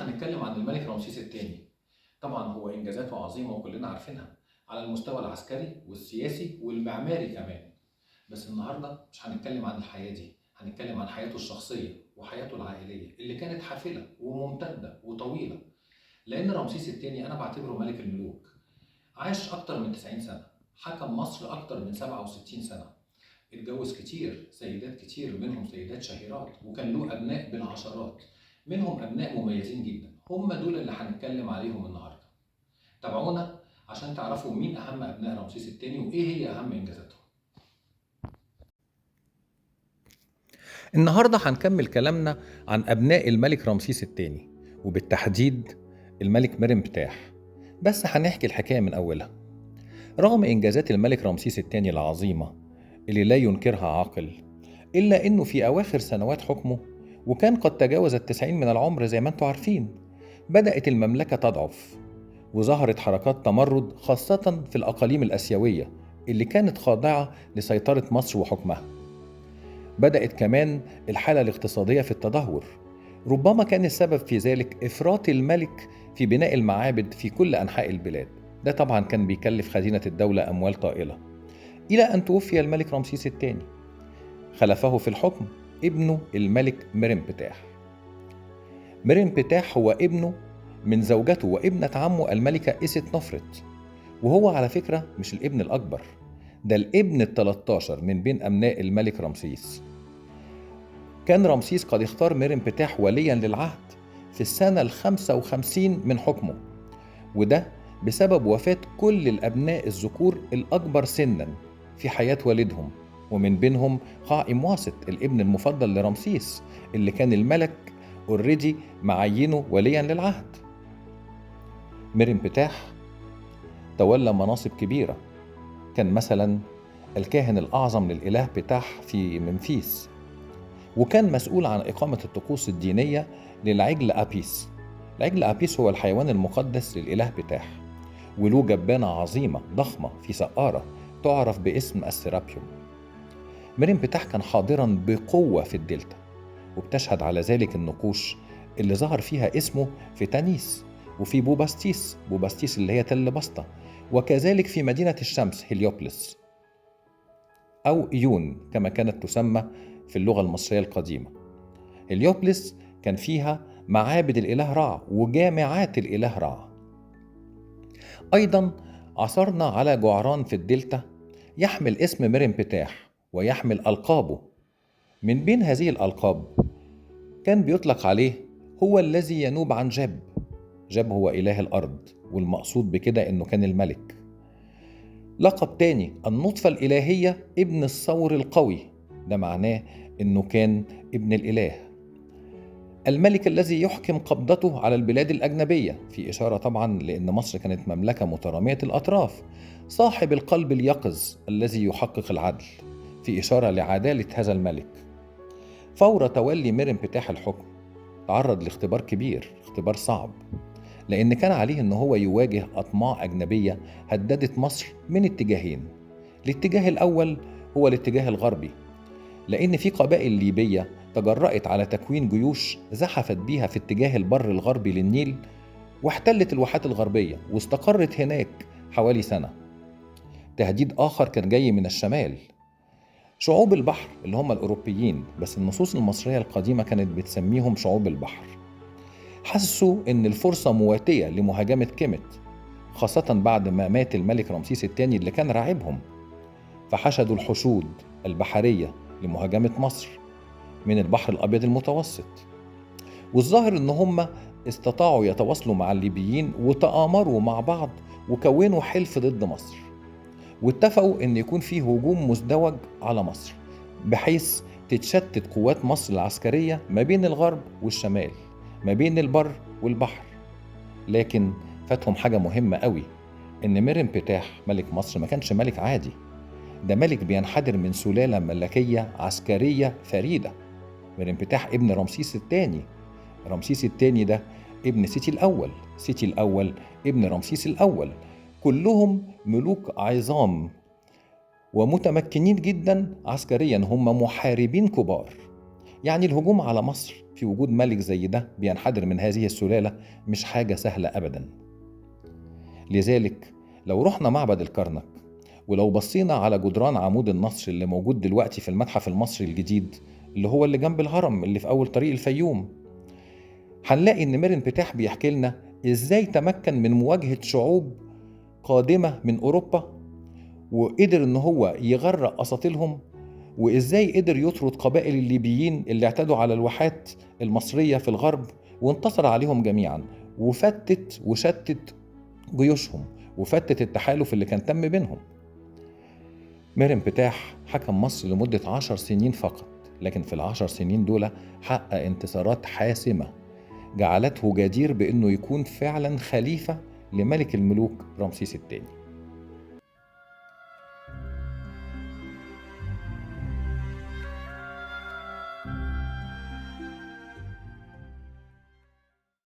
هنتكلم عن الملك رمسيس الثاني. طبعا هو إنجازاته عظيمة وكلنا عارفينها على المستوى العسكري والسياسي والمعماري كمان. بس النهاردة مش هنتكلم عن الحياة دي، هنتكلم عن حياته الشخصية وحياته العائلية اللي كانت حافلة وممتدة وطويلة. لأن رمسيس الثاني أنا بعتبره ملك الملوك. عاش أكتر من 90 سنة، حكم مصر أكتر من 67 سنة، اتجوز كتير، سيدات كتير منهم سيدات شهيرات، وكان له أبناء بالعشرات، منهم أبناء مميزين جدا. هم دول اللي هنتكلم عليهم النهاردة. تابعونا عشان تعرفوا مين أهم أبناء رمسيس الثاني وإيه هي أهم إنجازاتهم. النهاردة هنكمل كلامنا عن أبناء الملك رمسيس الثاني، وبالتحديد الملك مرنبتاح. بس هنحكي الحكاية من أولها. رغم إنجازات الملك رمسيس الثاني العظيمة اللي لا ينكرها عاقل، إلا إنه في أواخر سنوات حكمه، وكان قد تجاوز 90 من العمر زي ما انتم عارفين، بدأت المملكة تضعف، وظهرت حركات تمرد خاصة في الأقاليم الآسيوية اللي كانت خاضعة لسيطرة مصر وحكمها. بدأت كمان الحالة الاقتصادية في التدهور، ربما كان السبب في ذلك إفراط الملك في بناء المعابد في كل أنحاء البلاد. ده طبعا كان بيكلف خزينة الدولة أموال طائلة. إلى أن توفي الملك رمسيس الثاني، خلفه في الحكم ابنه الملك مرنبتاح. مرنبتاح هو ابنه من زوجته وابنة عمه الملكة إيست نفرت، وهو على فكرة مش الابن الأكبر، ده الابن ال13 من بين أبناء الملك رمسيس. كان رمسيس قد اختار مرنبتاح وليا للعهد في السنة 55 من حكمه، وده بسبب وفاة كل الأبناء الذكور الأكبر سنا في حياة والدهم، ومن بينهم قائم واسط الابن المفضل لرمسيس اللي كان الملك اوريدي معينه وليا للعهد. مرنبتاح تولى مناصب كبيرة، كان مثلا الكاهن الأعظم للإله بتاح في ممفيس، وكان مسؤول عن إقامة الطقوس الدينية للعجل أبيس. العجل أبيس هو الحيوان المقدس للإله بتاح، وله جبانة عظيمة ضخمة في سقارة تعرف باسم السيرابيوم. مرنبتاح كان حاضرا بقوة في الدلتا، وبتشهد على ذلك النقوش اللي ظهر فيها اسمه في تانيس وفي بوباستيس، بوباستيس اللي هي تل بسطة، وكذلك في مدينة الشمس هليوبلس أو إيون كما كانت تسمى في اللغة المصرية القديمة. هليوبلس كان فيها معابد الإله رع وجامعات الإله رع. أيضا عثرنا على جعران في الدلتا يحمل اسم مرنبتاح ويحمل ألقابه. من بين هذه الألقاب كان بيطلق عليه هو الذي ينوب عن جب. جب هو إله الأرض، والمقصود بكده إنه كان الملك. لقب تاني النطفة الإلهية ابن الثور القوي، ده معناه إنه كان ابن الإله. الملك الذي يحكم قبضته على البلاد الأجنبية، في إشارة طبعا لأن مصر كانت مملكة مترامية الأطراف. صاحب القلب اليقظ الذي يحقق العدل، في إشارة لعدالة هذا الملك. فور تولي مرنبتاح الحكم تعرض لاختبار كبير، اختبار صعب، لأن كان عليه إن هو يواجه أطماع أجنبية هددت مصر من اتجاهين. الاتجاه الأول هو الاتجاه الغربي، لأن في قبائل ليبية تجرأت على تكوين جيوش زحفت بيها في اتجاه البر الغربي للنيل، واحتلت الواحات الغربية واستقرت هناك حوالي سنة. تهديد آخر كان جاي من الشمال، شعوب البحر اللي هم الأوروبيين، بس النصوص المصرية القديمة كانت بتسميهم شعوب البحر. حسوا إن الفرصة مواتية لمهاجمة كيمت، خاصة بعد ما مات الملك رمسيس الثاني اللي كان راعبهم، فحشدوا الحشود البحرية لمهاجمة مصر من البحر الأبيض المتوسط. والظاهر إن هم استطاعوا يتواصلوا مع الليبيين وتآمروا مع بعض وكونوا حلف ضد مصر، واتفقوا إن يكون فيه هجوم مزدوج على مصر بحيث تتشتت قوات مصر العسكرية ما بين الغرب والشمال، ما بين البر والبحر. لكن فاتهم حاجة مهمة قوي، إن مرنبتاح ملك مصر ما كانش ملك عادي، ده ملك بينحدر من سلالة ملكية عسكرية فريدة. مرنبتاح ابن رمسيس الثاني، رمسيس الثاني ده ابن سيتي الأول، سيتي الأول ابن رمسيس الأول، كلهم ملوك عظام ومتمكنين جدا عسكريا، هم محاربين كبار. يعني الهجوم على مصر في وجود ملك زي ده بينحدر من هذه السلالة مش حاجة سهلة أبدا. لذلك لو رحنا معبد الكرنك ولو بصينا على جدران عمود النصر اللي موجود دلوقتي في المتحف المصري الجديد اللي هو اللي جنب الهرم اللي في أول طريق الفيوم، هنلاقي إن ميرن بتاح بيحكي لنا إزاي تمكن من مواجهة شعوب قادمة من أوروبا، وقدر إن هو يغرق أساطيلهم، وإزاي قدر يطرد قبائل الليبيين اللي اعتدوا على الواحات المصرية في الغرب وانتصر عليهم جميعا، وفتت وشتت جيوشهم وفتت التحالف اللي كان تم بينهم. ميرن بتاح حكم مصر لمدة 10 سنين فقط، لكن في ال10 سنين دول حقق انتصارات حاسمة جعلته جدير بأنه يكون فعلا خليفة لملك الملوك رمسيس الثاني.